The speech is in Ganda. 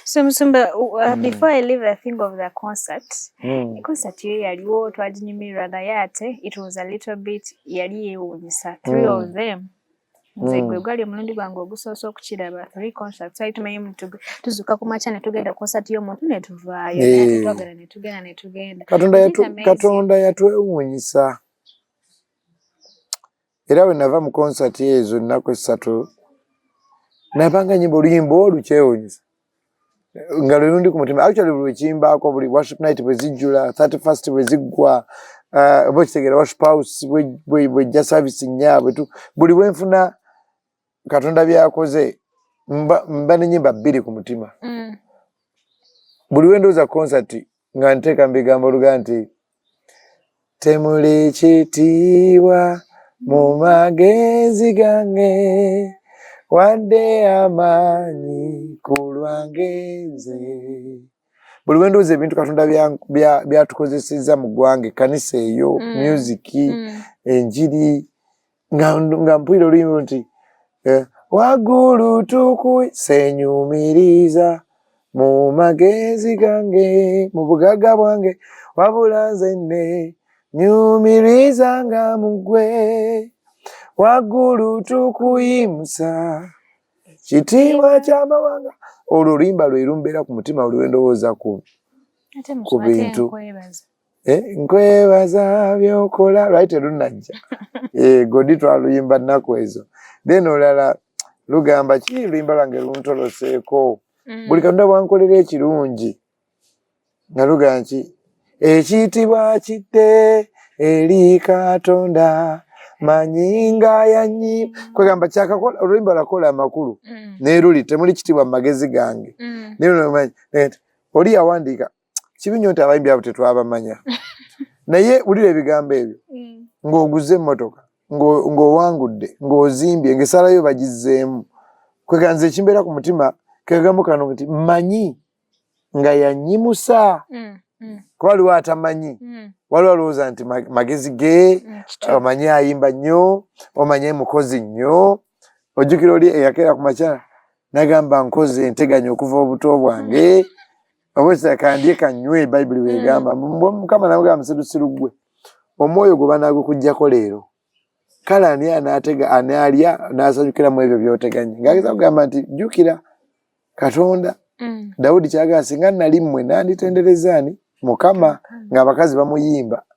So Musumba, before I leave the thing of the concert, concert yo yaliwo, twaginyumirwa, naye ate it was a little bit, yali yeewuunyisa, three of them. Nze gwe gwali omulundi gwange ogusoose okukiraba, three concerts. Twali tumanyi tuzuuka ku makya ne tugenda concert y'omuntu ne tuvaayo, naye ate twagenda ne tugenda ne tugenda. Katonda Was it amazing? Katonda yatwewuunyisa. Era bwe nava mu concert ezo ennaku 3, nabanga nyimba oluyimba olwo kyewuunyisa nga lwe lundi ku mutima. Actually, buli lwekimbaako, buli worship night bwe zijjula, 31st bwe ziggwa, oba okitegeera, worship house bwejja service nnya, buli bwe nfuna Katonda byakoze, mba n'ennyimba bbiri ku mutima. Buli lwe ndowooza concert, nga nteeka mu bigambo oluga nti, "Temuli kitiibwa mu magezi gange, wadde amaanyi ku lwange nze." Buli lwe ndowooza ebintu Katonda byatukozesezza mu ggwanga, ekkanisa eyo, music, enjiri, nga mpulira oluyimba nti "Waggulu tukusenyumiriza mu magezi gange, mu bugagga bwange, wabula nze nne nyumiriza nga mu ggwe. Waggulu tukuyimusa, kitiibwa ky'amawanga." Olwo oluyimba lwe lumbeera ku mutima buli lwe ndowooza ku Ate ku Musumba, ate bintu. nkwebaza. "Nkwebaza byokola" lwali terunajja. Godi twaluyimba nnaku ezo. Then olala lugamba ki, luyimba lwange luntoloseeko. Buli Katonda bwankolera ekirungi nga lugamba nki, "Ekitiibwa kidde eri Katonda, manyi nga yanyi." Kwegamba kyakakola, oluyimba lwakola amakulu. Neruli temuli kitiibwa mu magezi gange. Naye omanyi, oli yawandiika kibi nnyo nti abayimbi abo tetwabamanya, naye wulira ebigambo ebyo. Ng'oguze emmotoka, ng'owangudde, ng'ozimbye, ng'essalayo bagizzeemu, kwegamba nze ekimbeera ku mutima kegambo kano nti, "Mmanyi nga yanyimusa." Kuba waliwo atamanyi. Waliwo alowooza nti magezi ge. Omanyi ayimba nnyo, omanyi mukozi nnyo. Ojjukira oli eyakeera ku makya nagamba, "Nkoze enteganya okuva obuto bwange, oba kandye kanywe," Bayibuli bwegamba. Mukama namugamba, "Musirusiru ggwe, omwoyo gwe banaagukugjako leero, kale ani anaatega, anaalya n'asanyukira mu ebyo by'oteganye?" Ng'ageza kugamba nti jjukira Katonda. Dawudi kyagamba, "Singa nali mmwe, nanditendereza ani? Mukama," ng'abakazi bamuyimba.